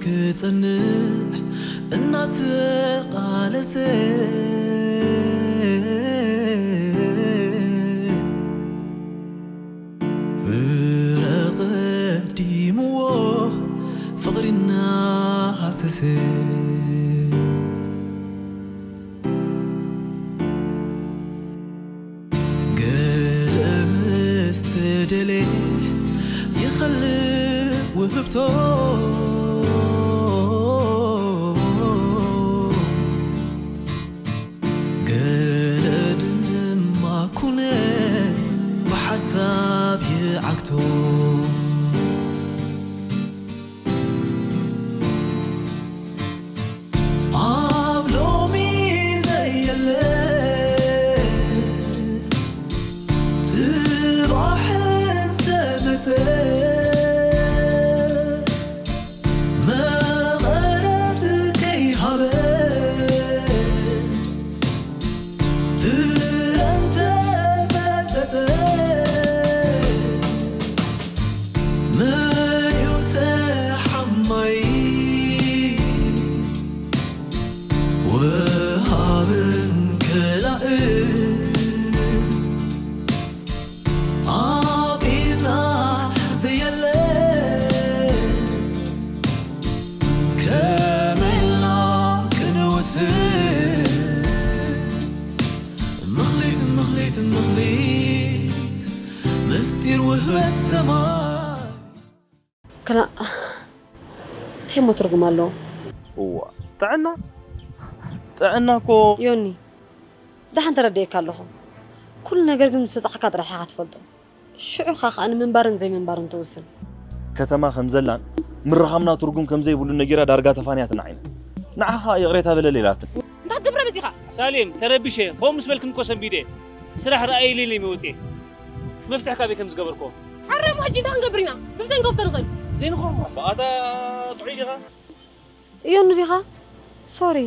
ክጸንዕ እናተቓለሰ ፍረ ቀዲምዎ ፍቕሪ እናሃሰሰ ገለ ምስ ተደልየ ይኸልእ ውህብቶ ገለ ድማ ኩነት ብሓሳብ ይዓግቶ ኣብ ሎሚ ዘየለ ጽባሕ እንተመጸ መቐረት ከይሃበ ፍረ እንተመጸጸ መን እዩ ተሓማይ ወሃብን ከላእን ኣብ ኢድና ዘየለ ከመይ ኢልና ክንውስን ምኽሊት ምኽሊት ምኽሊት ምስጢር ውህበት ሰማይ ከላ እንታይ እሞ ትርጉም ኣለዎ? እዋ ጥዕና ጥዕና እኮ ዮኒ ደሓን ተረዲኤካ ኣለኹ። ኩሉ ነገር ግን ምስ በጻሕካ ጥራሕ ኢኻ ትፈልጦ። ሽዑ ኻ ከኣ ንምንባርን ዘይምንባርን ትውስን። ከተማ ከም ዘላን ምርኻብና ትርጉም ከም ዘይብሉን ነጊራ ዳርጋ ተፋንያትና ዓይና። ንዓኻ ይቕሬታ በለለይ ኢላትኒ። እንታይ ትገብረ መጺኻ? ሳሌም ተረቢሸ ከምኡ ምስ በልክን እኮ ሰንቢደ ስራሕ ረኣይልኝ ኢለ መውፅኤ መፍትሒ ካበይ ከም ዝገበርኮ ሓረሙ ሕጂ እንታይ ክንገብር ኢና? ክልተ ንገብቶ ንኽእል። ዘይንኾርኹሕ ኣታ ጥዑይ ዲኻ እዮኒ ዲኻ? ሶሪ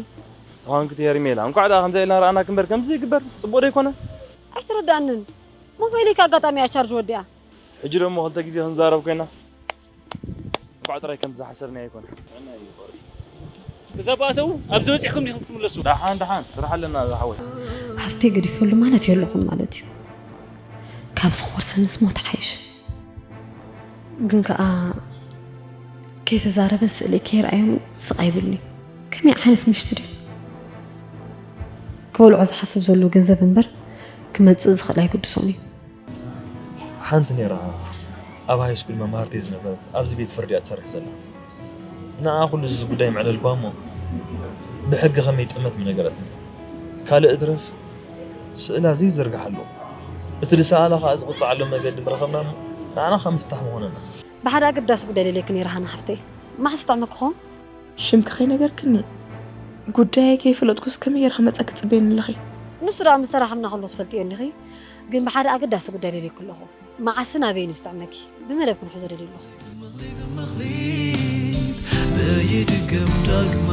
ተዋንክቲ ሄርሜላ እንኳዕ ደኣ ከምዚ ኢልና ረኣናክ እምበር ከምዚ ይግበር ጽቡቕ ዶ ይኮነ? ኣይተረዳእንን። ሞባይለይ ከ ኣጋጣሚ እያ ቻርጅ ወዲኣ። ሕጂ ደሞ ክልተ ግዜ ክንዛረብ ኮይና እንኳዕ ጥራይ ከምቲ ዝሓሰብናዮ ይኮነ። እዛ ብኣተው ኣብዚ በፂሕኩም ዲኹም ክትምለሱ ደሓን ደሓን ስራሕ ኣለና ዝሓወይ። ሃፍተይ ገዲፈሉ ማለት የለኹን ማለት እዩ። ካብ ዝኸርሰንስ ሞት ሓይሽ። ግን ከኣ ከይተዛረበ ስእሊ ከይረኣዮም ስቕ ኣይብልኒ። ከመይ ዓይነት ምሽቲ ድዩ? ክበልዖ ዝሓስብ ዘሎ ገንዘብ እምበር ክመጽእ ዝኽእል ኣይግድሶን እዩ። ሓንቲ ነይራ ኣብ ሃይስኩል መማህርተይ ዝነበረት ኣብዚ ቤት ፍርዲ እያ ትሰርሕ ዘላ። ንዓ ኩሉ እዚ ጉዳይ ምዕለልኳ እሞ ብሕጊ ከመይ ይጥመት ምነገረትኒ። ካልእ እትረፍ ስእላ ዘይዝርግሓሉ እቲ ዝሰኣላ ከኣ ዝቕፅዓሉ መገዲ ምረኸብና እሞ ንዓና ከዓ ምፍታሕ ምኾነና። ብሓደ ኣገዳሲ ጉዳይ ደልየኪ ነይረ ሃና ሓፍተይ። መዓስ ይጥዕመኪ ኾን? ሽምኪ ከይነገርክኒ ጉዳየይ ከይፈለጥኩስ ከመይ ገይረ ክመፀኪ ትፅበየኒ ኣለኺ? ንሱ ደኣ ምስ ተራኸብና ከሎ ትፈልጥዮ እንዲኺ። ግን ብሓደ ኣገዳሲ ጉዳይ ደልየኪ ኣለኹ። መዓስን ኣበይን እዩ ዝጥዕመኪ? ብመደብ ክንሕዞ ደልየ ኣለኹ። መኽሊት ዘይድገም ዳግማ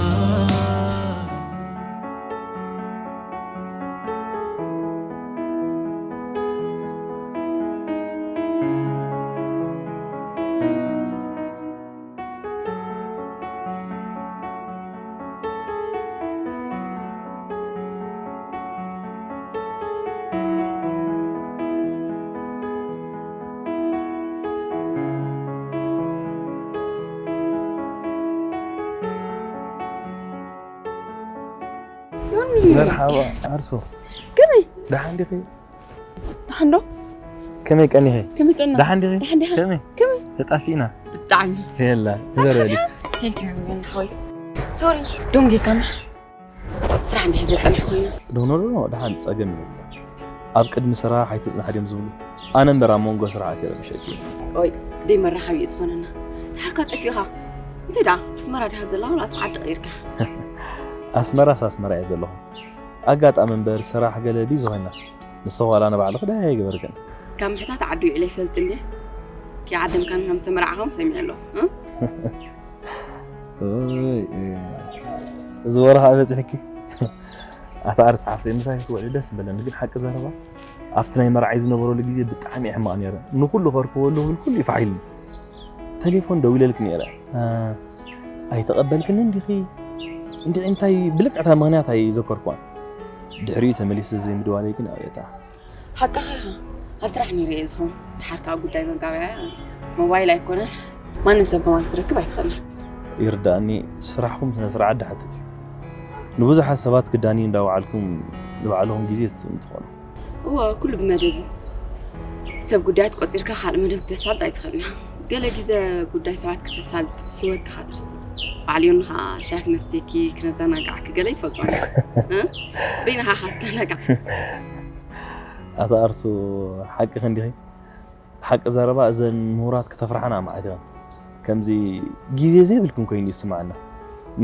መርሓባ ዓርሶ ከመይ ደሓን ዲኺ? ደሓን ዶ? ከመይ ቀኒኺ? ከመይ ጸና? ደሓን ዲኺ? ደሓን ዲኻ? ከመይ? ከመይ? ተጣፊእና። ብጣዕሚ የላ ዝበረዲ። Thank you ሓወይ። Sorry ዶንጌካ ምሽ ስራሕ እንዲሕ ዘጠንሕ ኮይና። ዶኖ ዶኖ ደሓን ጸገም እዩ። ኣብ ቅድሚ ስራሕ ኣይትጽናሕ ድዮም ዝብሉ? ኣነ እምበር ኣብ መንጎ ስራሕ ኣትየ ረብሸኪ። ኦይ ደይ መራኸቢ እዩ ዝኾነና። ድሓርካ ጠፊእኻ። እንታይ ደኣ ኣስመራ ድኻ ዘላ ወላስ ዓዲ ቀይርካ? ኣስመራስ ኣስመራ እየ ዘለኹ። ኣጋጣሚ እምበር ስራሕ ገለ ቢዚ ኮይና። ንስኺ ዋላ ንባዕልኺ ደሃይ ኣይገበርክን። ካብ ምሕታት ዓዲ ውዒለ ይፈልጥ እንዴ? ከይዓደምካን ከም ዝተመርዓኻ እውን ሰሚዐ ኣለኹ። እ? ኦይ፣ እ፣ እዚ ወረ ከዓ በፂሕኪ። ኣታ ኣርሲ ሓፍተይ ምሳይ ክትውዕሊ ደስ በለኒ፣ ግን ሓቂ ዘረባ ኣብቲ ናይ መርዓይ ዝነበረሉ ግዜ ብጣዕሚ እየ ሕማቕ ነይረ። ንኹሉ ከርክበሉ ክብል ኩሉ ይፋሕ ኢልኒ። ቴሌፎን ደዊለልኪ ነይረ። እ፣ ኣይተቐበልክንን ዲኺ? እንድዒ እንታይ ብልክዕታ ምኽንያት ኣይዘከርኩዋን። ድሕሪኡ ተመሊሰ ዘይምድዋለይ ግን ኣብየታ። ሓቅኻ ኢኻ። ኣብ ስራሕ ነይረ እየ ዝኸውን። ድሓር ከዓ ጉዳይ መጋበያ ሞባይል ኣይኮነን። ማንም ሰብ ብማን ክትረክብ ኣይትኽእልን። ይርዳእኒ፣ ስራሕኩም ስነ ስርዓት ድሓትት እዩ። ንብዙሓት ሰባት ክዳኒ እንዳወዓልኩም ንባዕልኹም ግዜ ትስእኑ ትኾኑ። እወ፣ ኩሉ ብመደብ እዩ። ሰብ ጉዳያት ቆፂርካ ካልእ መደብ ክተሳልጥ ኣይትኽእልን። ገለ ግዜ ጉዳይ ሰባት ክተሳልጥ ህይወትካ ክትርስዕ። ባዕልዮን ከዓ ሻሂ ክነስተኪ ክነዘናጋዕኪ ገለ ይትፈልጦ። በይንኻ ክትዘናጋዕ። ኣታ ኣርሱ ሓቂ ክንዲኺ ሓቂ ዘረባ እዘን ምሁራት ከተፍርሓና መዓት ኢኸን ከምዚ ግዜ ዘይብልክን ኮይኑ ይስምዓና።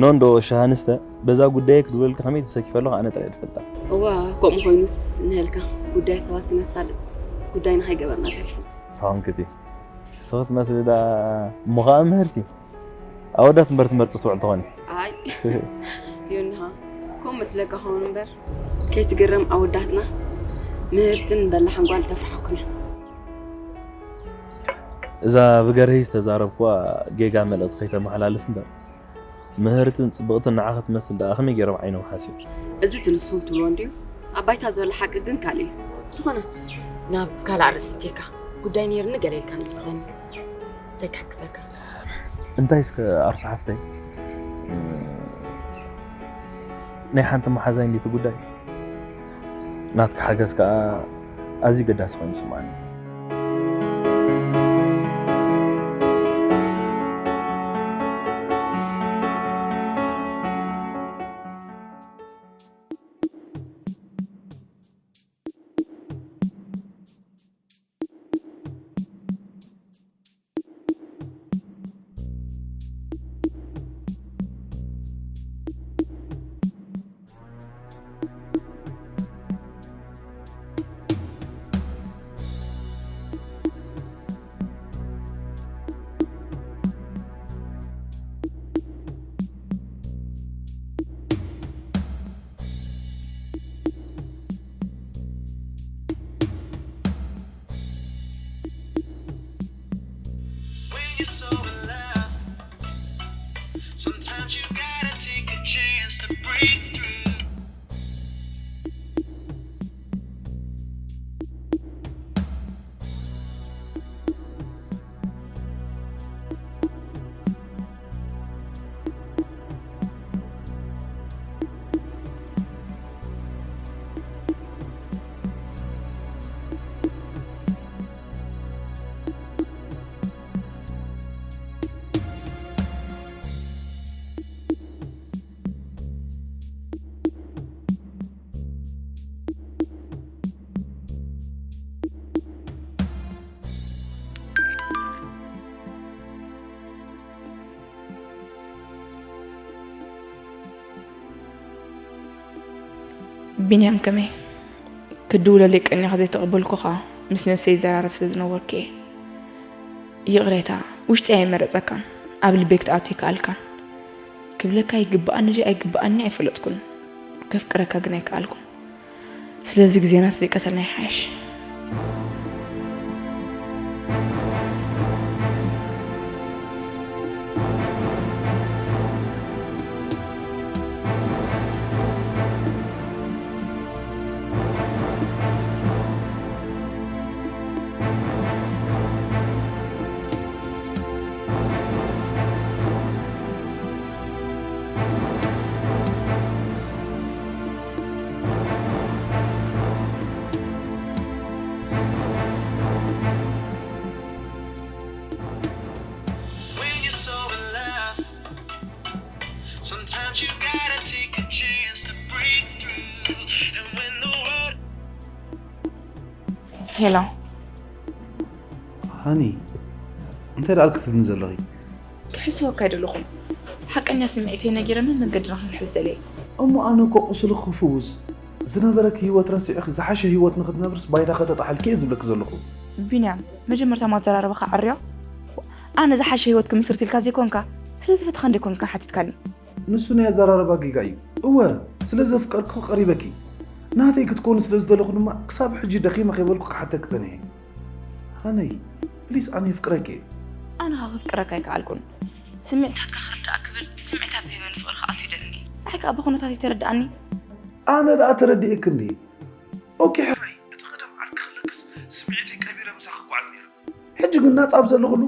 ኖንዶ ሻሃንስተ በዛ ጉዳየ ክድውለልኪ ከመይ ተሰኪፈ ኣለኹ ኣነ ጥራይ ዝፈልጣ። እዋ ከምኡ ኮይኑስ ንህልካ ጉዳይ ሰባት ክነሳልጥ ጉዳይና ከይገበርና ተሪፍና። ታንክቲ ሰት መስሊ ዳ ምዃ ምህርቲ ኣወዳት እምበር ትመርፂ ትውዕል ትኾኒ። ኣይ ዮንሃ ከምኡ መስለካ ኸውን እምበር ከይትግረም ኣወዳትና ምህርትን በላሕን ጓል ተፍርሓኩም እያ። እዛ ብገርሂ ዝተዛረብኩዋ ጌጋ መልእኽቲ ከይተመሓላልፍ እምበር ምህርትን ፅብቕትን ንዓኺ ትመስል ደኣ ከመይ ገይሮም ዓይኖም ሓስዮም? እዚ እቲ ንስኹም ትብልዎ እንድዩ። ኣብ ባይታ ዘሎ ሓቂ ግን ካልእ እዩ። ዝኾነ ናብ ካልእ ኣርእስቲ እትየካ ጉዳይ ነይርኒ ገለ ኢልካ ንመስለኒ። እንታይ ክሕግዘካ? እንታይ እስከ ኣርሱ ሓፍተይ ናይ ሓንቲ መሓዛይ እንዲቲ ጉዳይ ናትካ ሓገዝ ከዓ ኣዝዩ ገዳሲ ኮይኑ ይስምዓኒ። ቢንያም ከመይ? ክድውለለይ ቀኒኻ ዘይተቐበልኩኻ ምስ ነብሰይ ይዘራረብ ስለ ዝነበርኩ እየ። ይቕሬታ፣ ውሽጠይ ኣይመረጸካን፣ ኣብ ልበይ ክትኣቱ ኣይከኣልካን። ክብለካ ይግብኣኒ ድዩ ኣይግብኣኒ ኣይፈለጥኩን። ከፍቅረካ ግን ኣይከኣልኩን። ስለዚ ግዜና ተዘይቀተልና ይሓይሽ። When you're so in love, sometimes you gotta take a chance to break through. And when the world ሄሎ ሃኒ፣ እንታይ ደኣል ክትብልኒ ዘለኺ? ክሕስወካ ኣይደለኹን። ሓቀኛ ስምዒተይ ነጊረ መን መንገድና ክንሕዝ ደለየ። እሞ ኣነ እኮ ቁስልኺ ክፍውስ፣ ዝነበረኪ ህይወት ረሲዕኺ ዝሓሸ ህይወት ንኽትነብርስ ባይታ ከተጥሓልኪ እየ ዝብለኪ ዘለኹ። ቢንያም፣ መጀመርታ ማዘራረባኻ ኣዕርዮ። ኣነ ዝሓሸ ህይወት ክምስርት ኢልካ ዘይኮንካ፣ ስለ ዝፈተኻ እንዶ ኣይኮንካን ሓቲትካኒ። ንሱ ናይ ኣዘራርባ ጌጋ እዩ። እወ፣ ስለ ዘፍቀርኩኺ ቀሪበኪ። ናተይ ክትኮኒ ስለ ዝደለኹ ድማ ክሳብ ሕጂ ደኺመ ከይበልኩ ክሓተኪ ጸኒሐ። ሃነይ፣ ፕሊስ ኣነ የፍቅረኪ እየ። ኣነ ኸኣ ከፍቅረካ ኣይከኣልኩን። ስምዒታትካ ክርዳእ ክብል ስምዒታት ዘይብለኒ ፍቕርኻ ኣትዩ ደልኒ። ንዓይ ከኣ ብኹነታት ይተረድኣኒ። ኣነ ደኣ ተረዲእክ እንዲ። ኦኬ ሕራይ፣ እቲ ቀደም ዓርኪ ክለክስ ስምዒተይ ቀቢረ ምሳኺ ክጓዓዝ ነይረ። ሕጂ ግን ናጻ ኣብ ዘለኹሉ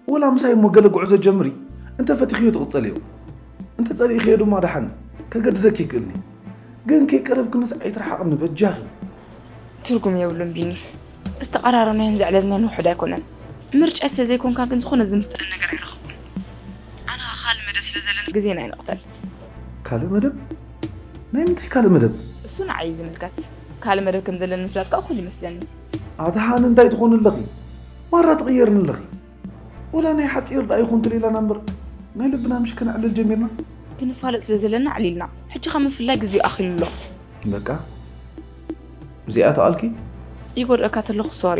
ወላ ምሳይ እሞ ገለ ጉዕዞ ጀምሪ። እንተ ፈቲኽዮ ትቕጸልዮ፣ እንተ ጸሊእኽዮ ድማ ደሓን ከገድደኪ ይክእልኒ። ግን ከይቀረብክንስ ኣይትርሓቕኒ በጃኺ። ትርጉም የብሉን ቢኒ። ዝተቐራረብናዮን ዘዕለልናዮን ውሑድ ኣይኮነን። ምርጫ ስለ ዘይኮንካ ግን ዝኾነ ዝምስጠን ነገር ኣይረኸብኩን። ኣነ ኸኣ ካልእ መደብ ስለ ዘለኒ ግዜና ኣይንቕተል። ካልእ መደብ? ናይ ምንታይ ካልእ መደብ? እሱ ንዓይ እዩ ዝምልከት። ካልእ መደብ ከም ዘለኒ ምፍላጥ ከኣ እኹል ይመስለኒ። ኣታ ሃኒ እንታይ ትኾኒ ኣለኺ? ማራ ትቕየርኒ ኣለኺ። ወላ ናይ ሓጺር ደኣ ይኹን ትልኢላና እምበር ናይ ልብና ምሽ ከነዕልል ጀሚርና። ክንፋለጥ ስለ ዘለና ኣዕሊልና። ሕጂ ካብ ምፍላይ ግዜኡ ኣኺሉ ኣሎ። በቃ እዚኣ ተቓልኪ? ይጎድኣካ ተለኹ ሶሪ።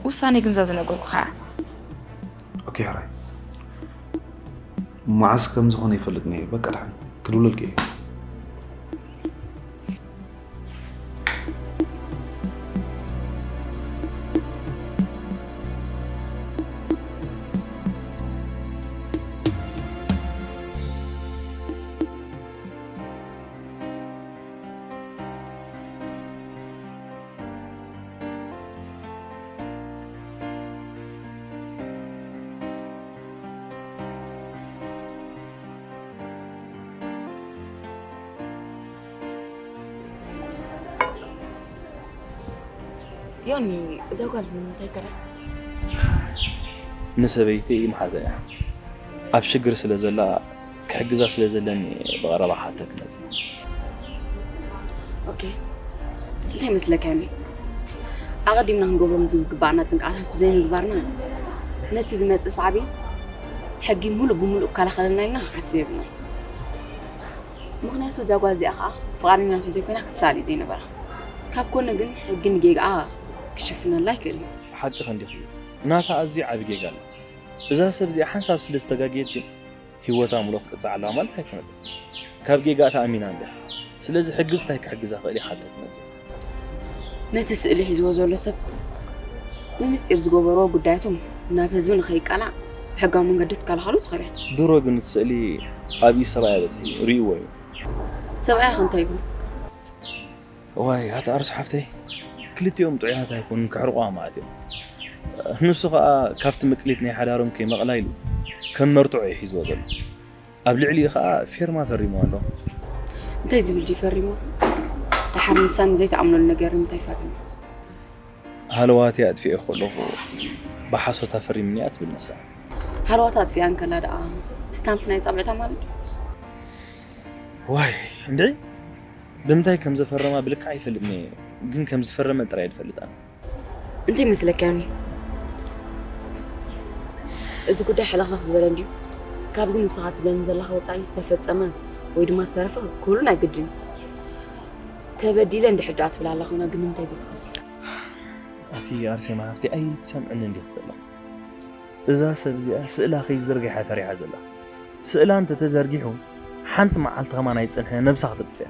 ውሳኔ ግንዛ ዝነገርኩኻ። ኦኬ ሕራይ። መዓስ ከም ዝኾነ ይፈልጥኒ እየ። በቃ ደሓን ክድውለልኪ እየ። ዮኒ፣ እዛ ጓል ንምንታይ ከዳ? ንሰበይተይ መሓዛ እያ። ኣብ ሽግር ስለ ዘላ ክሕግዛ ስለ ዘለኒ ብቐረባ ክሓተኪ መጺእ። ኦኬ። እንታይ ይመስለካ ዮኒ? ኣቐዲምና ክንገብሮም ዝግባኣና ጥንቃቐታት ብዘይምግባርና ነቲ ዝመጽእ ሳዕቤን ሕጊ ሙሉእ ብሙሉእ ክከላኸለልና ኢልና ክንሓስብ የብልናን። ምኽንያቱ እዛ ጓል እዚኣ ኸኣ ፍቓደኛ እንተዘይኮይና ክትሰኣል እዩ ዘይነበራ። ካብ ኮነ ግን ሕጊ ንጌጋኣ ክሽፍነላ ኣይክእልን እዩ። ሓቅኺ እንዲኺ። ናታ ኣዝዩ ዓቢ ጌጋ ኣሎ። እዛ ሰብ እዚኣ ሓንሳብ ስለ ዝተጋገየት ግን ህይወታ ሙሉእ ክትቅጻዕ ኣለዋ ማለት ኣይኮነትን። ካብ ጌጋኣ ተኣሚና እንድያ። ስለዚ ሕጊስ እንታይ ክሕግዛ ክእል ይሓተኪ መጺእ። ነቲ ስእሊ ሒዝዎ ዘሎ ሰብ ብምስጢር ዝገበርዎ ጉዳያቶም ናብ ህዝቢ ንኸይቃላዕ ብሕጋዊ መንገዲ ክትከላኸሎ ትኽእል እያ። ድሮ ግን እቲ ስእሊ ኣብ ኢድ ሰብኣያ በጺሑ እዩ፣ ርእይዎ እዩ። ሰብኣያ ከ እንታይ ይብል? እዋይ፣ ኣታ ኣሩስ ሓፍተይ፣ ክልቲኦም ጥዑያት ኣይኮኑን፣ ክሕርቑዋ መዓት እዮም። ንሱ ኸኣ ካብቲ ምቅሊት ናይ ሓዳሮም ከይመቕላ ኢሉ ከም መርትዖ እዩ ሒዝዎ ዘሎ። ኣብ ልዕሊኡ ኸኣ ፌርማ ፈሪሙ ኣሎ። እንታይ ዝብል ድዩ ፈሪሙ? ደሓር ንሳ ንዘይትኣምነሉ ነገር እንታይ ፈሪሙ? ሃለዋተይ ኣጥፊኤ ከለኹ ብሓሶት ኣፈሪምኒ እያ ትብል ንሳ። ሃለዋታ ኣጥፊኣ እንከላ ደኣ ስታምፕ ናይ ጻብዕታ ማለት ድዩ? ዋይ፣ እንድዒ ብምንታይ ከም ዘፈረማ ብልክዕ ኣይፈልጥን እየ፣ ግን ከም ዝፈረመ ጥራይ እየ ዝፈልጥ ኣነ። እንታይ ይመስለካ ዮኒ? እዚ ጉዳይ ሕልኽልኽ ዝበለ እንድዩ። ካብዚ ንስኻ ትብለኒ ዘለኻ ወጻኢ ዝተፈጸመ ወይ ድማ ዝተረፈ ክህሉ ናይ ግድን እዩ። ተበዲለ እንድሕር ደኣ ትብል ኣላ ኮይና ግን ንምንታይ ዘይትኸሶ? ኣቲ ኣርሴማ ሓፍተይ ኣይትሰምዕኒ እንዲኺ ዘለኺ። እዛ ሰብ እዚኣ ስእላ ከይዝርግሐ ፈሪሓ ዘላ። ስእላ እንተተዘርጊሑ ሓንቲ መዓልቲ ከማን ኣይጸንሐ ነብሳ ክተጥፍያ።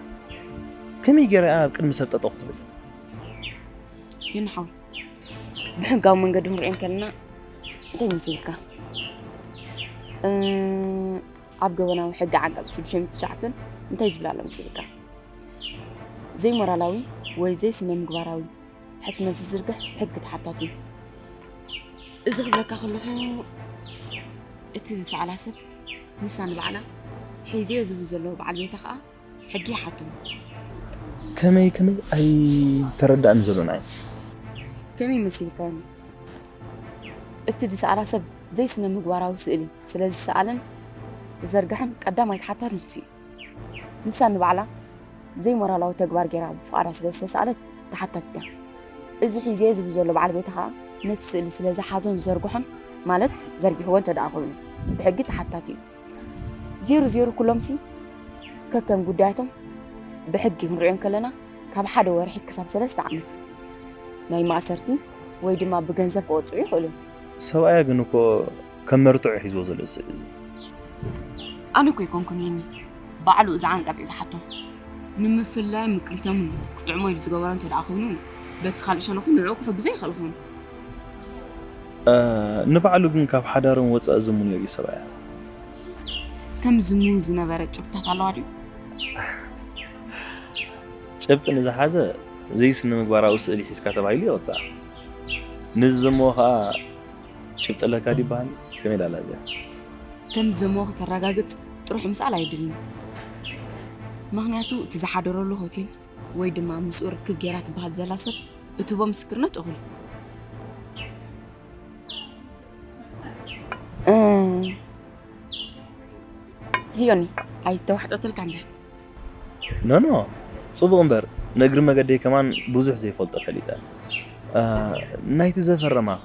ከመይ ገይራ እያ ኣብ ቅድሚ ሰብ ጠጠው ክትብል? ዮኒ ሓወይ፣ ብሕጋዊ መንገዲ ክንሪኦ እንከለና እንታይ ይመስለካ? እ፣ ኣብ ገበናዊ ሕጊ ዓንቀጽ ሽዱሽተ ሚእቲ ትሽዓተ እንታይ ዝብል ኣሎ መሲልካ? ዘይሞራላዊ ወይ ዘይስነ ምግባራዊ ሕትመት ዝዝርግሕ ብሕጊ ተሓታቲ እዩ። እዚ ክብለካ ከለኹ እቲ ዝሰኣላ ሰብ ንሳ ንባዕላ ሒዝዮ ዝብል ዘሎ በዓል ቤታ ከኣ ሕጊ ይሓቱ። ከመይ ከመይ ኣይተረዳእን ዘሎ ንዓይ። ከመይ መሲልካ? እቲ ዝሰኣላ ሰብ ዘይስነ ምግባራዊ ስእሊ ስለ ዝሰኣለን ዝዘርግሐን ቀዳማይ ተሓታቲ ንሱ እዩ። ንሳ ንባዕላ ዘይሞራላዊ ተግባር ገይራ ብፍቓዳ ስለ ዝተሰኣለት ተሓታቲት እያ። እዚ ሒዘዮ ዝብል ዘሎ በዓል ቤታ ኸኣ ነቲ ስእሊ ስለ ዝሓዞን ዝዘርግሖን፣ ማለት ዘርጊሕዎ እንተ ደኣ ኾይኑ፣ ብሕጊ ተሓታቲ እዩ። ዜሩ ዜሩ ኩሎምሲ ከከም ጉዳያቶም ብሕጊ ክንሪኦ እንከለና ካብ ሓደ ወርሒ ክሳብ ሰለስተ ዓመት ናይ ማእሰርቲ ወይ ድማ ብገንዘብ ክቐጽዑ ይኽእሉ እዮም። ሰብኣያ ግን እኮ ከም መርትዖ ሒዝዎ ዘሎ እዚ ስእሊ እዚ። ኣነ እኮ ኣይኮንኩን የኒ፣ ባዕሉ እዚ ዓንቀጽ እዩ ዝሓቶ። ንምፍላይ ምቅሊቶምን ክጥዕሞ ኢሉ ዝገበሮ እንተ ደኣ ኮይኑ፣ በቲ ካልእ ሸነኹ ንዕኡ ክሕግዞ ይኽእል ኮይኑ። እ፣ ንባዕሉ ግን ካብ ሓዳሮም ወጻኢ ዝሙ ነይሩ እዩ ሰብኣያ። ከም ዝምው ዝነበረ ጭብጥታት ኣለዋ ድዩ? ጭብጢ ንዝሓዘ ዘይስነ ምግባራዊ ስእሊ ሒዝካ ተባሂሉ ይቕጻዕ። ንዝዘመዎ ኸኣ ጭብጢ ኣለካ ድዩ ይበሃል? ከመይ ዳላ እዚኣ? ከም ዝዘመዎ ከተረጋግጽ ጥሩሕ ምስኣል ኣየድልን። ምኽንያቱ እቲ ዝሓደረሉ ሆቴል ወይ ድማ ምስኡ ርክብ ጌራ ትበሃል ዘላ ሰብ እትህቦ ምስክርነት እኹል። እ፣ ህዮኒ፣ ኣይተዋሕጠትልካ እንደ። ኖ፣ ኖ፣ ጽቡቕ እምበር፣ ንእግሪ መገደይ ከማን ብዙሕ ዘይፈልጦ ፈሊጠ። እ፣ ናይቲ ዘፈረማኸ?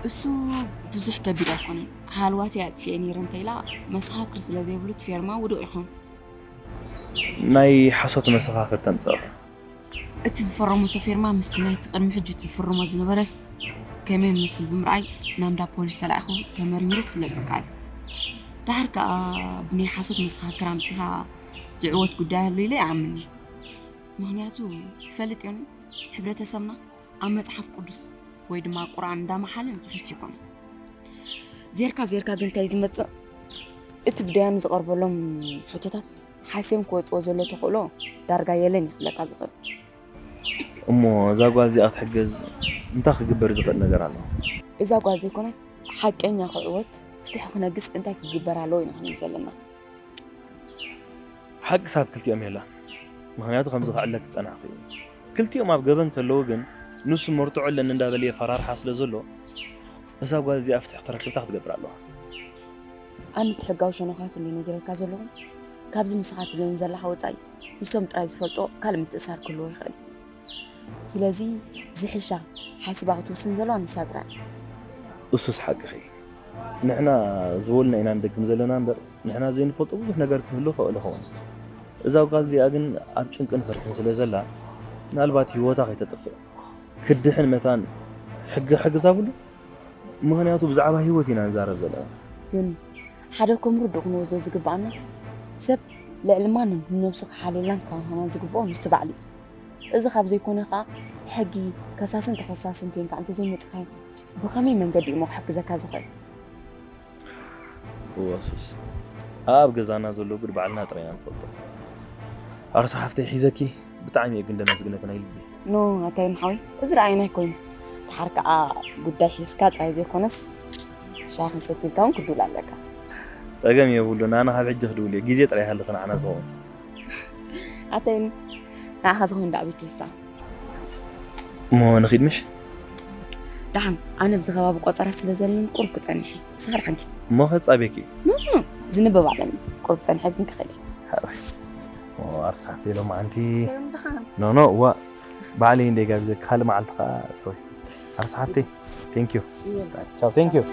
እሱ ብዙሕ ከቢድ ኣይኮነን። ሃልዋተይ ኣጥፊኤ ነይረ እንተኢላ፣ መሰኻክር ስለ ዘይብሉ እቲ ፌርማ ውዱቕ ይኾን። ናይ ሓሶት መሰኻኽር ተምጽእኻ። እቲ ዝፈረመቶ ፌርማ ምስቲ ናይቲ ቅድሚ ሕጂ ትፍርሞ ዝነበረት ከመይ ይመስል ብምርኣይ ናብ እንዳ ፖሊስ ተላኢኹ ተመርሚሩ ክፍለጥ ዝከኣል። ደሓር ከኣ ብናይ ሓሶት መሰኻክር ኣምጺኻ ዝዕወት ጉዳይ ኣሎ ኢለ ይኣምን እየ። ምኽንያቱ ትፈልጥ ዮኒ፣ ሕብረተሰብና ኣብ መጽሓፍ ቅዱስ ወይ ድማ ቁርኣን እንዳመሓለን ዝሕስ ይኮኑ። ዜርካ ዜርካ ግን እንታይ ዝመጽእ? እቲ ብደያኑ ዝቐርበሎም ሕቶታት ሓስዮም ክወጽዎ ዘሎ ተኽእሎ ዳርጋ የለን እዩ ክብለካ ዝኽእል። እሞ እዛ ጓል እዚኣ ክትሕገዝ እንታይ ክግበር ዝኽእል ነገር ኣሎ? እዛ ጓል ዘይኮነት ሓቀኛ ክዕወት ፍትሒ ክነግስ እንታይ ክግበር ኣለዎ ኢና ክንብል ዘለና። ሓቂ ሳብ ክልቲኦም የላን። ምኽንያቱ ከምዚ ክዕለክ ዝጸናሕኩ እዩ። ክልቲኦም ኣብ ገበን ከለዉ ግን ንሱ መርትዖ ኣለኒ እንዳበለ የፈራርሓ ስለ ዘሎ እዛ ጓል እዚኣ ፍትሒ ክተረክብታ ክትገብር ኣለዋ። ኣነ እቲ ሕጋዊ ሸነኻቱ እንደ ነጊረካ ዘለኹ ካብዚ ንስኻ ትብለኒ ዘለኻ ወጻኢ ንሶም ጥራይ ዝፈልጦ ካልእ ምትእሳር ክህልዎ ይኽእል እዩ። ስለዚ ዝሕሻ ሓሲባ ክትውስን ዘለዋ ንሳ ጥራይ። እሱስ ሓቅኺ። ንሕና ዝበሉና ኢና ንደግም ዘለና እምበር ንሕና ዘይንፈልጦ ብዙሕ ነገር ክህሉ ይኽእል ይኸውን። እዛ ጓል እዚኣ ግን ኣብ ጭንቅን ፍርሕን ስለ ዘላ ምናልባት ህይወታ ከይተጥፍእ ክትድሕን መታን ሕጊ ክሕግዛ ብሉ። ምኽንያቱ ብዛዕባ ህይወት ኢና ንዛረብ ዘለና። ዮኒ፣ ሓደ ከም ርዱእ ክንወስዶ ዝግብኣና ሰብ ልዕሊ ማንም ንነብሱ ክሓልየላን ክከናኸናን ዝግብኦ ንሱ ባዕሉ እዩ። እዚ ካብ ዘይኮነ ከኣ ሕጊ ከሳስን ተኸሳስን ኮንካ እንተዘይመጺኻዮ ብኸመይ መንገዲ እሞ ክሕግዘካ ዝኽእል? እወ ሱስ፣ ኣብ ገዛና ዘሎ ጉድ ባዕልና ጥራይ ኢና ንፈልጦ። ኣርሱ ሓፍተይ ሒዘኪ ብጣዕሚ እየ ግን ደመስግነኪ ናይ ልቢ። ኖ ኣታይ ሓወይ፣ እዚ ረኣይና ኣይኮይኑ። ድሓር ከኣ ጉዳይ ሒዝካ ጥራይ ዘይኮነስ ሻሂ ክንሰቲ ኢልካ እውን ክድውል ኣለካ። ጸገም የብሉን፣ ኣነ ካብ ሕጂ ክድውል እየ። ግዜ ጥራይ ሃልኺ ንዓና ዝኸውን። ኣታይ ንዓኻ ዝኾን ደኣ ቤት ልሳ። እሞ ንኺድ ምሽ? ደሓን፣ ኣነ ኣብዚ ከባቢ ቆጸራ ስለ ዘለኒ ቁሩብ ክጸንሕ እየ። ንስኻ ደሓን ኪድ። እሞ ከጻቤኪ? ኖ፣ ኖ፣ ኖ፣ ዝንበብ ኣለኒ። ቁሩብ ጸኒሐ ግን ክኸይድ እየ። ሓራይ። እሞ ኣርሳሕቲ ሎማዓንቲ። ደሓን። ኖ፣ ኖ፣ ዋ። ባዕለይ እንደ ጋብዘ ካልእ መዓልቲ ኸዓ ስኺ። ኣርሳሕቲ። Thank you. You're welcome. Ciao, thank you.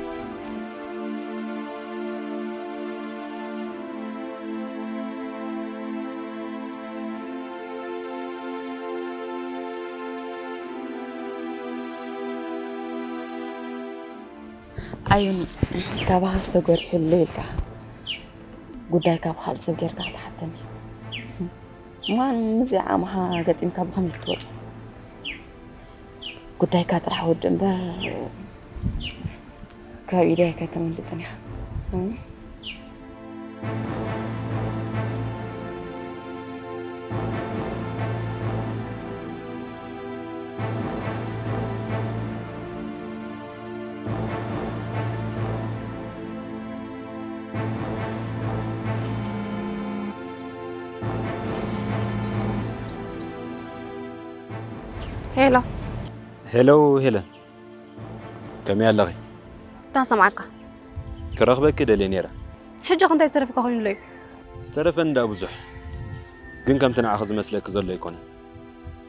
ኣዩኒ፣ ካባኻ ዝተጎሪሑ ኣሎ ኢልካ ጉዳይ ካብ ካልእ ሰብ ጌርካ ክትሓተኒ። እማ ምስዚ ዓቕምኻ ገጢምካ ብኸመይ ክትወጾ? ጉዳይካ ጥራሕ ወዲ እምበር ካብ ኢደይ ኣይከተምልጥን ኢኻ። እም? ሄሎ። ሄሎ ሄለን፣ ከመይ ኣለኺ? እንታይ ክሰምዓካ? ክረኽበኪ ደልየ ነይረ። ሕጂ ኸ እንታይ ዝተረፈካ ኮይኑ ኣሎ እዩ? ዝተረፈኒ ደኣ ብዙሕ፣ ግን ከምቲ ንዓኺ ዝመስለኪ ዘሎ ኣይኮነን።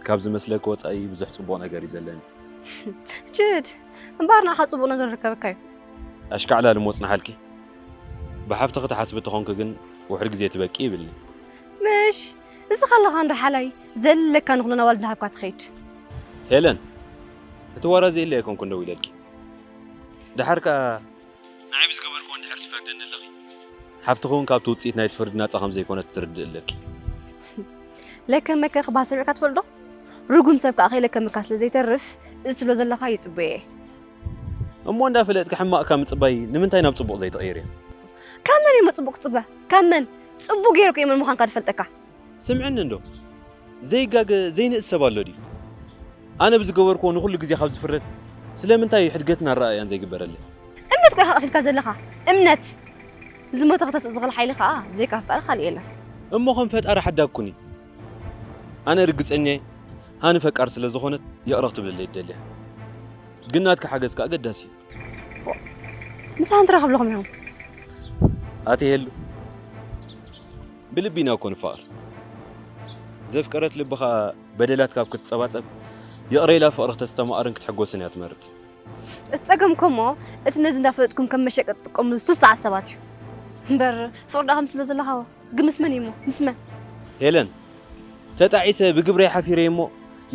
ካብ ዝመስለኪ ወጻኢ ብዙሕ ጽቡቕ ነገር እዩ ዘለኒ። ችድ፣ እምበኣር ንዓኻ ጽቡቕ ነገር ይርከበካ እዩ። ኣሽካዕላል እሞ ጽንሓልኪ። ብሓፍትኺ ትሓስቢ ተኾንኪ ግን ውሑድ ግዜ ትበቂ ይብልኒ። ምሽ፣ ንስኻ ኣለኻ እንዶ ሓላይ ዘለካ ንኹለን ኣዋልድ ናሃብካ ትኸይድ። ሄለን፣ እቲ ወረ ዘየለ ኣይኮንኩን ደው ኢለልኪ። ደሓር ከኣ ንዓይ ብዝገበርክዎ እንድሕር ትፈርድኒ ኣለኺ፣ ሓፍትኺ እውን ካብቲ ውጽኢት ናይቲ ፍርዲ ናጻ ከም ዘይኮነት ትርድእ ኣለኪ። ለከ መከ ክበሃል ሰሚዕካ ትፈልጥ ዶ? ርጉም ሰብ ከኣ ከይለከመካ ስለ ዘይተርፍ፣ እዚ ትብሎ ዘለኻ ይጽበዮ እየ። እሞ እንዳፈለጥኪ ሕማቕካ ምጽባይ ንምንታይ ናብ ጽቡቕ ዘይትቕይርዮ? ካብ መን እሞ ጽቡቕ ክጽበ? ካብ መን? ጽቡቕ ገይሩ እኮ የመን ምዃንካ ዝፈልጠካ። ስምዕኒ እንዶ፣ ዘይጋገ ዘይንእስ ሰብ ኣሎ ድዩ? ኣነ ብዝገበርክዎ ንኹሉ ግዜ ካብ ዝፍረድ፣ ስለምንታይ እዩ ሕድገትን ኣረኣእያን ዘይግበረለይ? እምነት እኮ ኢኻ ቀቲልካ ዘለኻ፣ እምነት። ዝሞተ ከተስእ ዝኽእል ሓይሊ ኸኣ ብዘይካ ፈጣሪ ካልእ የለን። እሞ ከም ፈጣሪ ሓዳግኩኒ። ኣነ ርግጸኛ እየ፣ ሃኒ ፈቃር ስለ ዝኾነት ይቕረ ክትብለለይ ትደልያ። ግን ናትካ ሓገዝ ከኣ ኣገዳሲ እዩ። ምስ ሃኒ ትራኸብ ኣለኹም ኢኹም? ኣቲ ሄሉ፣ ብልቢ ኢና እኮ ንፋቐር። ዘፍቀረት ልቢ ኸኣ በደላት ካብ ክትጸባጸብ፣ ይቕረ ኢላ ፍቕሪ ክተስተማቕርን ክትሕጎስን እያ ትመርጽ። እቲ ጸገም እኮ እሞ፣ እቲ ነዚ እንዳፈለጥኩም ከም መሸቀጢ ትጥቀምሉ ሱስ ዝዓል ሰባት እዩ። እምበር ፍቕሪ ደኣ ከም ስለ ዘለኻዎ፣ ግን ምስ መን እዩ እሞ? ምስ መን? ሄለን፣ ተጣዒሰ ብግብረይ ሓፊረ እሞ፣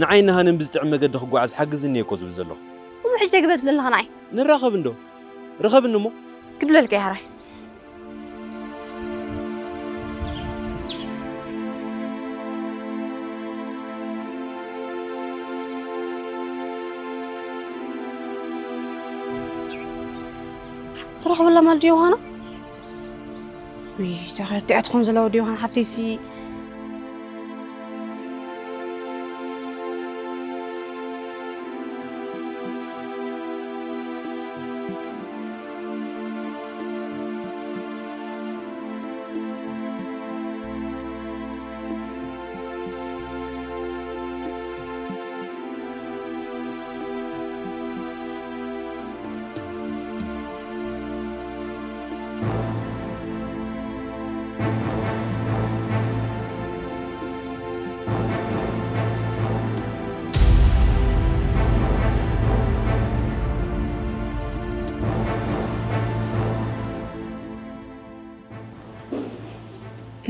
ንዓይን ንሃንን ብዝጥዕም መገዲ ክጓዓዝ ሓግዝኒ እየ እኮ ዝብል ዘለኹ። እሞ ሕጂ እንታይ ግበር ትብለኒ ኣለኻ ንዓይ? ንራኸብ እንዶ፣ ርኸብኒ እሞ። ክድብለልካ እየ፣ ሕራይ። ትረኽበላ ማለት ድዮ ዮሃና? ውይ፣ እዛ ከ እቲኣ ትኾን ዘለዋ ድዮ ዮሃና ሓፍተይሲ?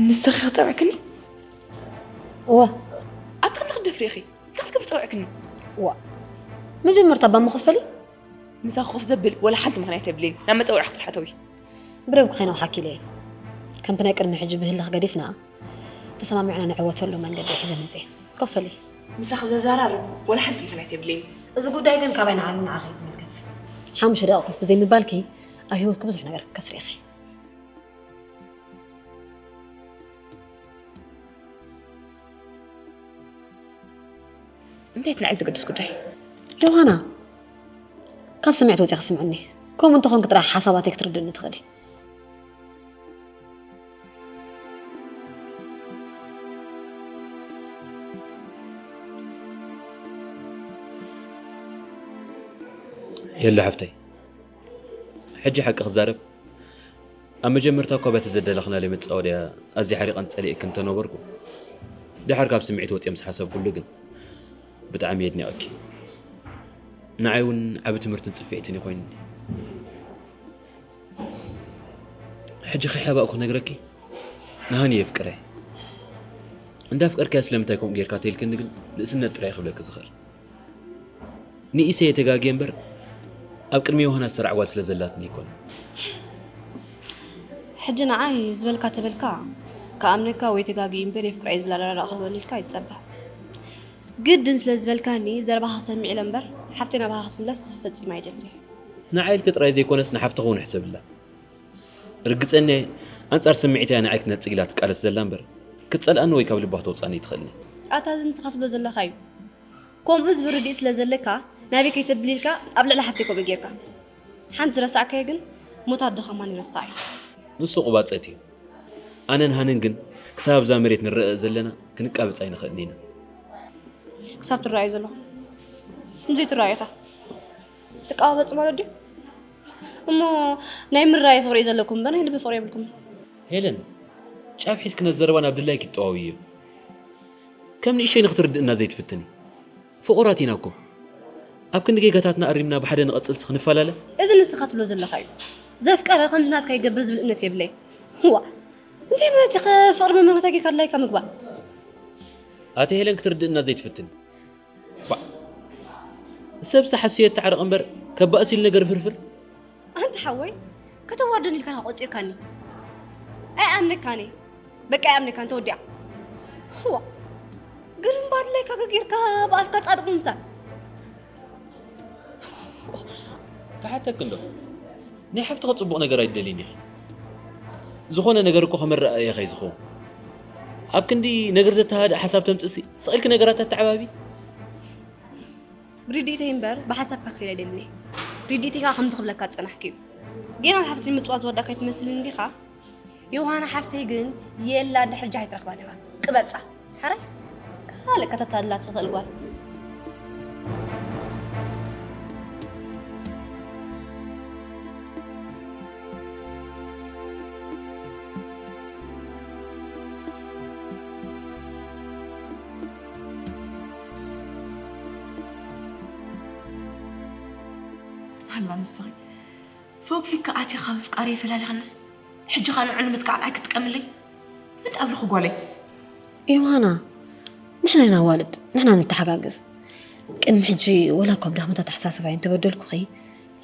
ንስኺ ክጸውዕክኒ? እወ። ኣቲ ክንዲ ክትደፍሪ ኢኺ? እንታይ ክትገብሪ ጸውዕክኒ? ዋ። መጀመርታ እባ መኸፈሊ? ምሳኺ ኮፍ ዘብል ወላ ሓንቲ ምኽንያት የብለይን። ናብ መጸውዒ ክትርሓተዊ። ብረብኪ ከይነውሓኪ ኢለ እየ። ከምቲ ናይ ቅድሚ ሕጂ ብህልኽ ገዲፍና፣ ተሰማሚዕና ንዕወተሉ መንገዲ ሒዘ መጽየ። ኮፍ በሊ። ምሳኺ ዘዘራርብ ወላ ሓንቲ ምኽንያት የብለይን። እዚ ጉዳይ ግን ካባይ ንዓሊ ንዓኺ እዩ ዝምልከት። ሓሙሽተ ደቂቕ ኮፍ ብዘይምባልኪ ኣብ ህይወትኪ ብዙሕ ነገር ክትከስሪ ኢኺ። እንታይ እቲ ንዓይ ዘገድስ ጉዳይ? ዮሃና፣ ካብ ስምዒት ወፂኺ ስምዕኒ። ከምኡ እንተኾንኪ ጥራሕ ሓሳባተይ ክትርድእኒ ትኽእሊ። የለ ሓፍተይ፣ ሕጂ ሓቂ ክዛረብ፣ ኣብ መጀመርታ እኳ በቲ ዘዳለኽናለይ መጻወድያ ኣዝየ ሓሪቐን ጸሊኤክን እንተነበርኩ፣ ድሓር ካብ ስምዒት ወጺኤ ምስ ሓሰብኩሉ ግን ብጣዕሚ የድንቐኪ። ንዓይ እውን ዓቢ ትምህርትን ጽፍዒትን እዩ ኮይኑኒ። ሕጂ ከይሓባእኩ ክነግረኪ፣ ንሃኒ የፍቅረ። እንዳፍቀርክያ ስለምንታይ ከምኡ ጌርካ ተይልክኒ ግን ንእስነት ጥራይ ክብለኪ ዝኽእል። ንኢሰ እየ ተጋግየ እምበር፣ ኣብ ቅድሚ ዮሃና ዝሰርዓ ጓል ስለ ዘላትኒ ኣይኮነን። ሕጂ ንዓይ ዝበልካ ተበልካ፣ ክኣምነካ ወይ ተጋግየ እምበር የፍቅራ እየ ዝብል ኣረዳድኣ ክህልወኒ ኢልካ ኣይትጸበ። ግድን ስለ ዝበልካኒ ዘረባኻ ክሰምዕ ኢለ እምበር፣ ሓፍተይ ናባኻ ክትምለስ ፈጺመ ኣይደልን። ንዓይ ኢልኪ ጥራይ ዘይኮነስ ንሓፍትኺ እውን ሕሰብላ። ርግጸኛ እየ፣ ኣንጻር ስምዒተይ እያ ንዓይ ክትነጽግ ኢላ ትቃለስ ዘላ እምበር፣ ክትጸልኣኒ ወይ ካብ ልባ ክተውጽኣኒ ኣይትኽእልን እያ። ኣታ እዚ ንስኻ ትብሎ ዘለኻ እዩ። ከምኡ ዝብል ርድኢት ስለ ዘለካ፣ ናበይ ከይተብል ኢልካ ኣብ ልዕሊ ሓፍተይ ከምኡ ጌርካ። ሓንቲ ዝረሳዕካዮ ግን፣ ሞት ኣደኻ ማን ይረስዕ እዩ? ንሱ ቁባጸት እዩ። ኣነን ሃንን ግን ክሳብ ኣብዛ መሬት ንረኣእ ዘለና ክንቃበጽ ኣይንኽእልን ኢና። ክሳብ ትረኣዩ ዘለኹም። እንዘይ ትረኣዩ ኢኻ። ትቃባበጽ ማለት ድዩ? እሞ ናይ ምራይ ፍቕሪ እዩ ዘለኩም እምበር ናይ ልቢ ፍቕሪ የብልኩምን። ሄለን፣ ጫፍ ሒዝኪ ነዚ ዘረባ ናብ ድላይኪ ትጠዋውይዮ። ከም ንእሽተይ ንኽትርድእና ዘይትፍትኒ። ፍቑራት ኢና እኮ። ኣብ ክንዲ ጌጋታትና ኣሪምና ብሓደ ንቐጽልሲ ክንፈላለ? እዚ ንስኻ ትብሎ ዘለኻ እዩ። ዘፍቀረ ከምዚ ናትካ ይገብር ዝብል እምነት የብለይ። ዋ፣ እንታይ ማለት እዩ? ፍቕሪ መመልከታ ጌርካ ድላይካ ምግባር። ኣቲ ሄለን ክትርድእና ዘይትፍትኒ። ባ፣ ሰብሲ ሓስዮ የተዓረቕ እምበር ከባእስ ኢሉ ነገር ፍርፍር። ኣንታ ሓወይ፣ ከተዋርደኒ ኢልካ ኢኻ ቆጺርካኒ። ኣይኣምነካን እየ። በቃ ኣይኣምነካን፣ ተወዲኣ። ዋ፣ ግርም ባድላይ ካጋ ጌርካ ብኣፍካ ጻድቕ ምምሳል። ክሓተኪ እንዶ፣ ናይ ሓፍትኺ ጽቡቕ ነገር ኣይትደልይን ኢኺ። ዝኾነ ነገር እኮ ከመረኣየኸ እዩ ዝኸውን። ኣብ ክንዲ ነገር ዘተሃድእ ሓሳብ ተምጽእሲ፣ ስቕ ኢልኪ ነገራት ኣተዓባቢ። ብርድኢተይ እምበር ብሓሳብካ ክኸይድ ኣይደልን እየ። ርድኢተይ ከዓ ከምዚ ክብለካ ዝጸናሕኪ እዩ። ጌና ሓፍተይ ምጽዋት ዝወዳእካ ኣይትመስልን እንዲኻ? ዮሃና ሓፍተይ ግን የላ ድሕሪ ጃ ኣይትረኽባን ኢኻ። ቅበጻ። ሓራይ? ካልእ ከተታልላ ትኽእል ጓል። ሃላ ንስኺ ፎግፊካ ኣትያ ካብ ኣፍቃሪ የፈላሊኻንስ ሕጂ ኸኣ ንዑ ንምትካዕ ንዓይ ክትጥቀምለይ? እንዳ ኣብልኹ ጓለይ። ዮሃና፣ ንሕና ኢና ኣዋልድ፣ ንሕና ንተሓጋገዝ። ቅድሚ ሕጂ ወላ እኳ ብድኽመት ኣተሓሳስባይ እንተበደልኩኺ፣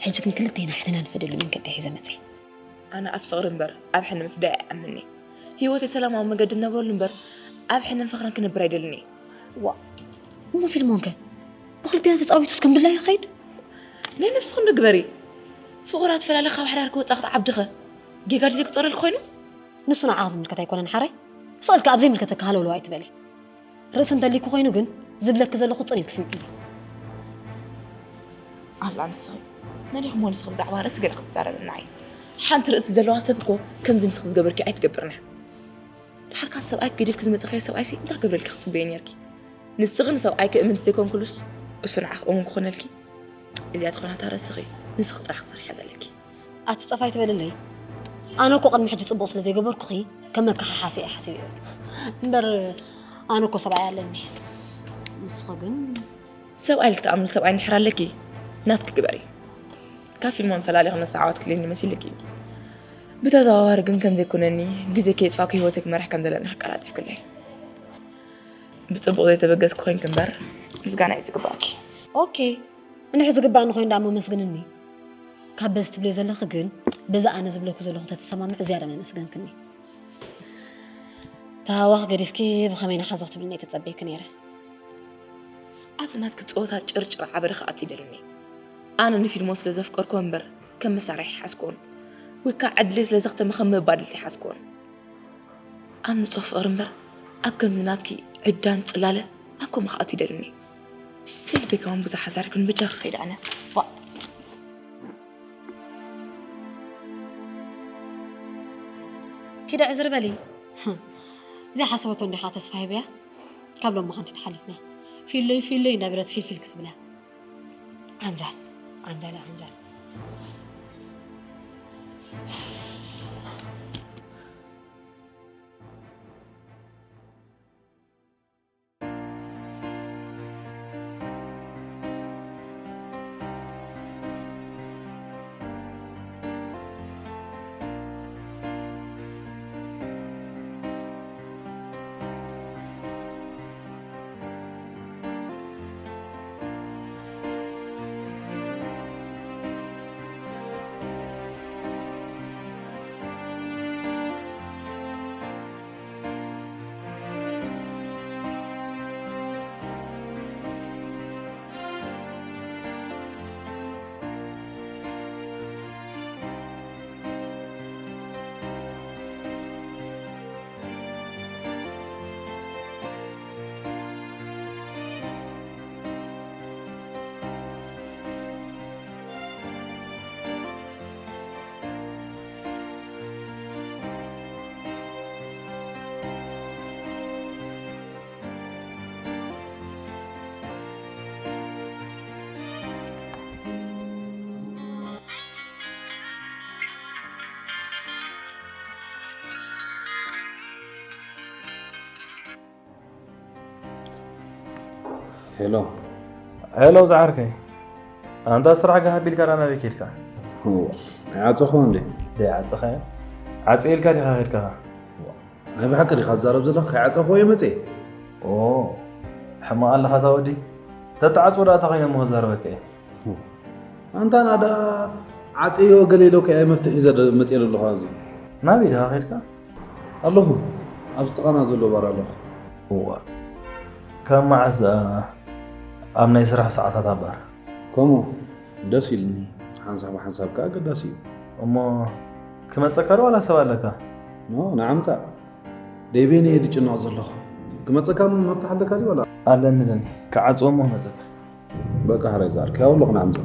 ሕጂ ግን ክልቴና ሕንና ንፈድየሉ መንገዲ ሒዘ መጸ። ኣነ ኣብ ፍቕሪ እምበር ኣብ ሕነ ምፍዳይ ኣይኣምን'የ። ህይወተይ ሰላማዊ መገዲ እነብረሉ እምበር ኣብ ሕነን ፍቕርን ክነብር ኣይደልን እየ። ዋ፣ እሞ ፊልሞን ከ? ብኽልቴና ተጻዊቱስ ከም ድላዩ ክኸይድ? ናይ ነብስኺ እንዶ ግበሪ። ፍቑራት ፈላሊኺ ካብ ሓዳር ክወጻ ክትዓብድኸ? ጌጋ ድዩ ዘይቁጸረልኪ ኮይኑ? ንሱ ንዓኺ ዝምልከት ኣይኮነን ሓራይ። ስቕ ኢልኪ ኣብ ዘይምልከተኪ ሃለውለው ኣይትበሊ። ርእሲ እንተልይኪ ኮይኑ ግን ዝብለኪ ዘለኹ ጽን ኢልኪ ስምዕኒ። ኣላ ንስኺ መን ኢኹም ንስኺ ብዛዕባ ርእሲ ገለ ክትዛረብና እየ። ሓንቲ ርእሲ ዘለዋ ሰብ እኮ ከምዚ ንስኺ ዝገበርኪ ኣይትገብርን እያ። ድሓር ካብ ሰብኣይኪ ገዲፍኪ ዝመጸኽዮ ሰብኣይሲ እንታይ ክገብረልኪ ክትጽበዪ ነይርኪ? ንስኺ ንሰብኣይኪ እምንቲ ዘይኮንክሉስ እሱ ንዓኺ እሙን ክኾነልኪ? እዚኣ ትኾና እታ ርእስኺ ንስኺ ጥራሕ ክትሰርሕያ ዘለኪ። ኣቲ ጸፋይ ትበልለይ። ኣነ እኮ ቅድሚ ሕጂ ጽቡቕ ስለ ዘይገበርኩኺ ከም መከሓሓሲ እየ ሓሲበዮ። እምበር ኣነ እኮ ሰብኣይ ኣለኒ። ንስኺ ግን ሰብኣይ ኢልኪ ትኣምኒ ሰብኣይ እንድሕር ኣለኪ ናትኪ ግበሪ። ካብ ፊልሞን ፈላሊኺ ነሳ ዓወት ክልኒ መሲልኪ እዩ። ብተዘዋዋሪ ግን ከም ዘይኮነኒ ግዜ ከየጥፋእኩ ህይወተይ ክመርሕ ከም ዘለኒ ከቀላጢፍክለይ። ብጽቡቕ ዘይተበገዝኪ ኮይንኪ እምበር ምስጋና እዩ ዝግባእኪ። ኦኬ፣ እንድሕር ዝግባእኒ ኮይኑ ደኣ መመስግንኒ። ካብ በዚ ትብልዮ ዘለኺ ግን በዚ ኣነ ዝብለኩ ዘለኹ ተተሰማምዒ ዝያዳ መመስገንክኒ። ተሃዋኽ ገዲፍኪ ብኸመይ ንሓዞ ክትብልኒ ኣይተጸበይኪ ነይረ። ኣብዚ ናትኪ ጸወታ ጭርጭር ዓበደ ክኣቱ ይደልኒ። ኣነ ንፊልሞን ስለ ዘፍቀርኩዎ እምበር ከም መሳርሒ ሓዝኩዎን ወይ ከዓ ዕድለይ ስለ ዘኽተመ ከም መባድልቲ ሓዝኩዎን። ኣብ ንጹህ ፍቕሪ እምበር ኣብ ከምዚ ናትኪ ዕብዳን ጽላለ ኣብ ከምኡ ክኣቱ ይደልኒ። ብዘይ ልበይ ከማን ብዙሕ ሓሳር ግን በጃኺ ክኸይድ ኣነ። ዋእ። ኪዲ ዕዝር በሊ። ዘይሓሰበቶ እንዲኻ ተስፋ ሂብያ። ካብ ሎሚ ሓንቲ ተሓሊፍና። ፊሎይ ፊሎይ እንዳበለት ፊልፊል ክትብላ። ዓንጃል ዓንጃል ዓንጃል። ሄሎ። ሄሎ ዝዓርከይ፣ ኣንታ ስራሕ ጋህ ኣቢልካ ዳ ናበይ ከድካ? ኣይዓጸኹ እንዴ? ደይ ዓጸኻዮ? ዓጽ ኢልካ ዲኻ ከድካ? ናይ ብሓቂ ዲኻ ትዛረብ ዘለኻ? ከይዓጸኹ እየ መጽየ። ኦ፣ ሕማቕ ኣለኻ እታ ወዲ። ተተዓጽዎ ደኣ እንታይ ኮይነ እሞ ክዛረበካ እየ? ኣንታ ናዳ ዓጽዮ ገለ ኢሎካ እየ መፍትሒ ሒዘ መጽየ ዘለኹ ኣብዚ። ናበይ ዲኻ ከድካ? ኣለኹ፣ ኣብዚ ጥቓና ዘሎ ባር ኣለኹ። እዋ፣ ካብ መዓስ ደኣ ኣብ ናይ ስራሕ ሰዓታት ኣብ ባር? ከምኡ፣ ደስ ኢሉኒ። ሓንሳብ ሓንሳብ ከኣ ኣገዳሲ እዩ። እሞ ክመጸካ ዶ ዋላ ሰብ ኣለካ? ኖ ንዓምፃ ደይበይነ እየ ዝጭነቕ ዘለኹ። ክመፀካ መፍትሕ ኣለካ ድዩ ዋላ? ኣለኒ ለኒ። ክዓፅዎ እሞ ክመፀካ። በቃ ሕራይ ዝኣርክ ያው ኣለኹ ንዓምፃ።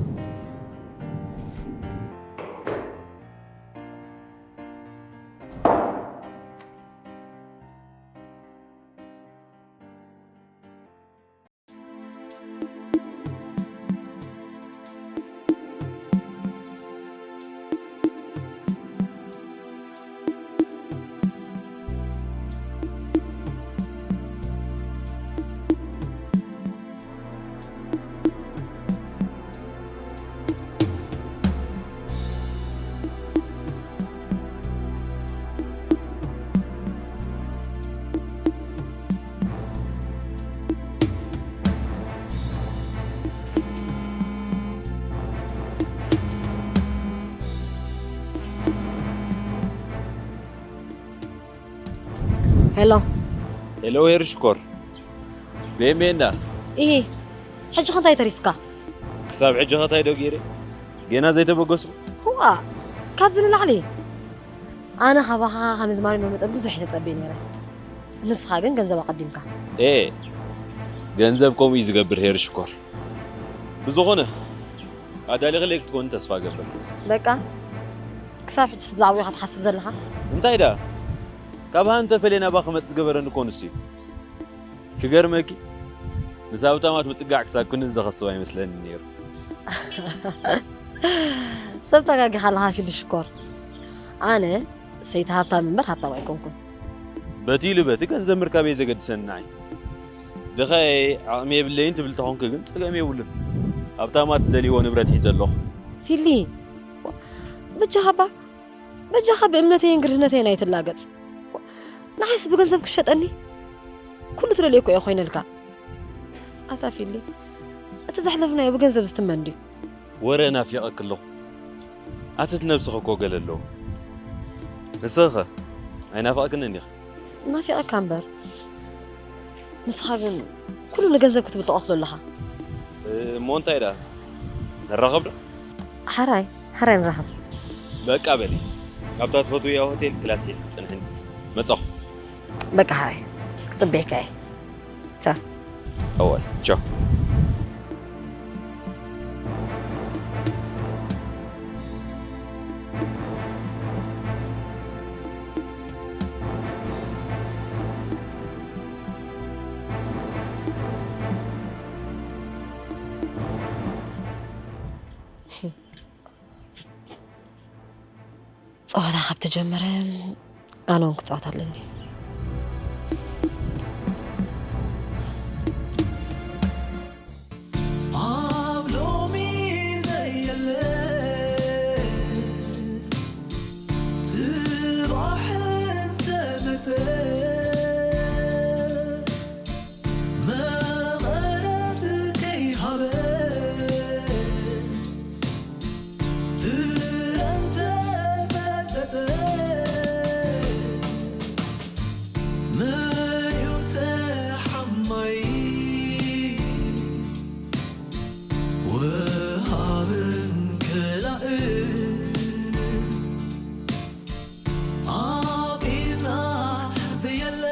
ሄሎ። ሄሎ ሄር ሽኮር። ቤሜና። ኢሂ፣ ሕጂ ከ እንታይ ተሪፍካ? ክሳብ ሕጂ ከ እንታይ ዶ ገይረ? ገና ዘይተበገሱ? ሁኣ፣ ካብዚ ንላዕሊ። ኣነ ካባኻ ከም ዝማሪ መጠን ብዙሕ እየ ተጸብየ ነይረ። ንስኻ ግን ገንዘብ ኣቐዲምካ። ኤ፣ ገንዘብ ከምኡ እዩ ዝገብር ሄር ሽኮር። ብዝኾነ፣ ኣዳሊኽለይ ክትኮን ተስፋ እገብር። በቃ፣ ክሳብ ሕጅስ ብዛዕባኡ ኢኻ ትሓስብ ዘለኻ? እንታይ ደኣ? ካብ ሃንተ ፈልየ ናባ ክመጽእ ዝገበረኒ እኮ ንሱ እዩ። ክገርመኪ፣ ምስ ሃብታማት ምጽጋዕ ክሳብ ክንድዚ ዘኸስብ ኣይመስለንን ነይሩ። ሰብ ተጋጊኻ ኣለኻ ፊሊ ሽኮር። ኣነ ሰይቲ ሃብታም እምበር ሃብታም ኣይኮንኩን። በቲ ኢሉ በቲ ገንዘብ ምርካብ እየ ዘገድሰኒ ንዓይ። ድኻ እየ፣ ዓቕሚ የብለይን ትብል ተኾንኪ ግን ጸገም የብሉን። ሃብታማት ዝደልይዎ ንብረት ሒዘ ኣለኹ። ፊሊ፣ በጃኻ እባ፣ በጃኻ ብእምነተይን ግርህነተይን ኣይትላገጽ። ንዓይስ ብገንዘብ ክሸጠኒ? ኩሉ ትደልዮ እኮ እየ ኮይነልካ። ኣታ ፊሊ፣ እቲ ዘሕለፍናዮ ብገንዘብ ዝትመን ድዩ? ወረ ናፊቐኪ ኣለኹ። ኣቲ እቲ ነብስኺ እኮ ገለ ኣለዎ። ንስኺ ኸ ኣይናፈቕክንን ዲኺ? ናፊቐካ እምበር። ንስኻ ግን ኩሉ ንገንዘብ ክትብል ትቐትሎ ኣለኻ። እ፣ እሞ እንታይ ደኣ? ንራኸብ ዶ? ሓራይ፣ ሓራይ ንራኸብ። በቃ በሊ። ኣብታ ትፈትውያ ሆቴል ክላስ ሒዝኪ ጽንሕኒ። መጻኹ። በቃ ሓራይ፣ ክጽበየካ እየ። ቻው። እወ፣ ቻው። ጸወታ ካብ ተጀመረ ኣነ እውን ክጻወት ኣለኒ። ኣብ ሎሚ ዘየለ ጽባሕ እንተመጸ መቐረት ከይሃበ ፍረ እንተመጸጸ መን እዩ ተሓማይ? ወሃብን ከላእን ኣብ ኢድና ዘየለ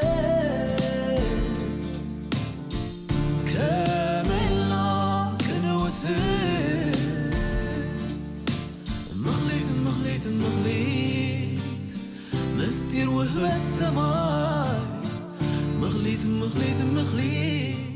ከመይ ኢልና ክንውስን? ምኽሊት፣ ምኽሊት፣ ምኽሊት፣ ምስጢር ውህበት ሰማይ። ምኽሊት፣ ምኽሊት፣ ምኽሊት፣